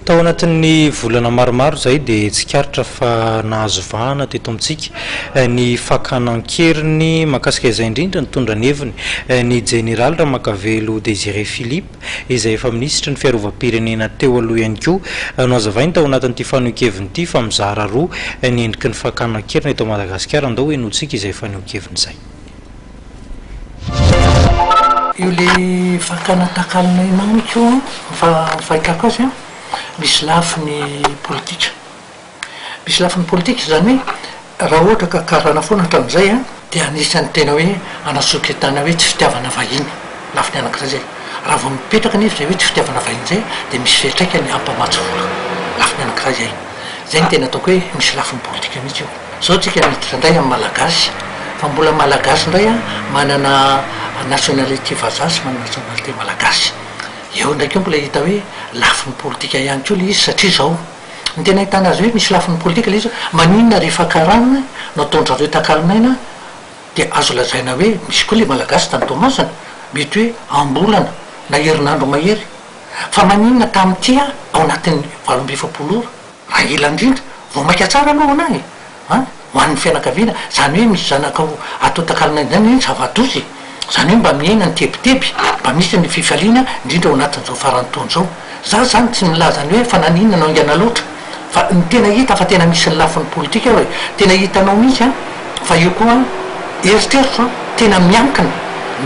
Tao anatin'ny volana maromaro izay dia tsikaritra fa nahazo vahana teto amintsika ny fakana an-keriny mahakasika izay indrindra nitondra ny heviny ny Jeneraly Ramakavelo Désiré Philippe izay efa minisitry ny fiarovam-pirenena teo aloha ihany koa. Nohazavainy tao anatin'ity fanehoan-keviny ity fa mizara roa ny endriky ny fakana an-keriny eto Madagasikara. Andao henointsika izay fanehoan-keviny izay. Io le fakana takalona io amiko an, ny fahitako azy an, misy lafiny politika. Misy lafiny politika izany hoe raha ohatra ka karana foana hatramin'izay an, dia anisan'ny tena hoe anasoketana hoe tsy fitiavana vahiny, lafiny anankiray izay. Raha vao mipetraka anefa izay hoe tsy fitiavana vahiny izay dia misy fiantraikany hampamatsy vola, lafiny anankiray izay. Izay no tena ataoko hoe misy lafiny politika mihitsy io. Izao tsika miditra indray amin'ny malagasy, fa mbola malagasy indray an, manana nationalité vazaha sy manana nationalité malagasy. Eo indray koa mbola hita hoe lafiny politika ihany koa ilay izy satria izao. Ny tena ahitana azy hoe misy lafiny politika ilay izy, maninona rehefa karana no ataon-dry zareo takalon'aina dia azo lazaina hoe misy koa ilay malagasy tany Toamasina, mety hoe am-bolana na herinandro mahery. Fa maninona tamin'ity ao anatin'ny 48 ora? Raha ela indrindra, vao maika tsara aloha ho anah e! An! Ho an'ny fianakaviana, izany hoe misy zanaka ho atao takalon'aina izany anie zava-doza e! Izany hoe mba mihena ny tebiteby, mba misy ny fifaliana, indrindra ao anatin'izao faran'ny taona izao. Za izany tsy milaza ny hoe fa naninona no haingana loatra, fa ny tena hita fa tena misy ny lafiny politika ao e! Tena hitanao mihitsy an! Fa io koa an, eritreritro an, tena miankina,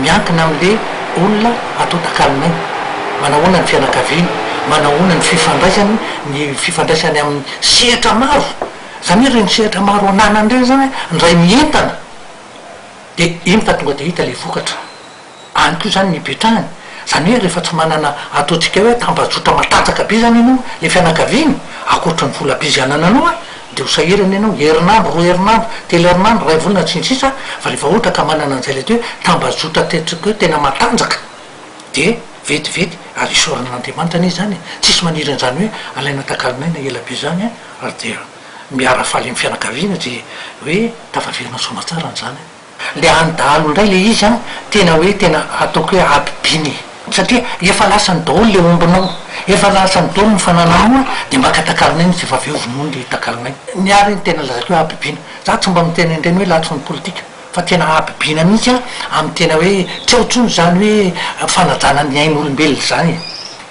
miankina amin'le olona atao takalon'aina. Manahoana ny fianakaviany, manahoana ny fifandraisany, ny fifandraisany amin'ny sehatra maro. Izany hoe ireny sehatra maro ananany ireny izany an, indray mientana dia iny fa tonga dia hita ilay vokatra. Any koa izany ny ipetrahany. Izany hoe rehefa tsy manana ataontsika hoe tambajotra matanjaka be izany ianao, ilay fianakaviana, ankoatra ny vola be izay anananao an, dia ho sahirana ianao, herinandro, roa herinandro, telo herinandro, iray volana, sy ny sisa, fa rehefa ohatra ka manana an'izay ilay atao hoe tambajotra ataontsika hoe tena matanjaka, dia vetivety, ary isaorana an'Andriamanitra anie izany e, tsisy maniry an'izany hoe alaina takalon'aina ela be izany an, ary dia miara-faly amin'ny fianakaviana dia hoe tafaverina soamatsara ny zanany. Le any dahalo indray le izy an, tena hoe tena ataoko hoe habibiana e! Satria efa lasany daholo le ombinao, efa lasany daholo ny fanananao an, de maka takalon'aina izy efa avy eo vonoiny le takalon'aina. Ny ahy reny tena lazaiko hoe habibiana, za tsy mba miteny an'ireny hoe latry ny politika fa tena habibiana mihitsy an, amin'ny tena hoe tsy ao intsony zany hoe fanajana ny ain'olombelona zany e!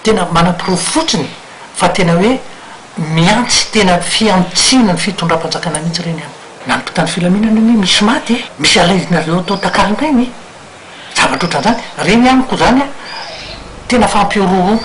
Tena manaporofo fotsiny fa tena hoe mihantsy, tena fihantsiana ny fitondram-panjakana mihitsy ireny an! Na ny mpitandro filaminana anie misy maty e! Misy alainareo atao takalon'aina e! Zavatra ohatran'izany, reny amiko zany an, tena fampihorohoroana.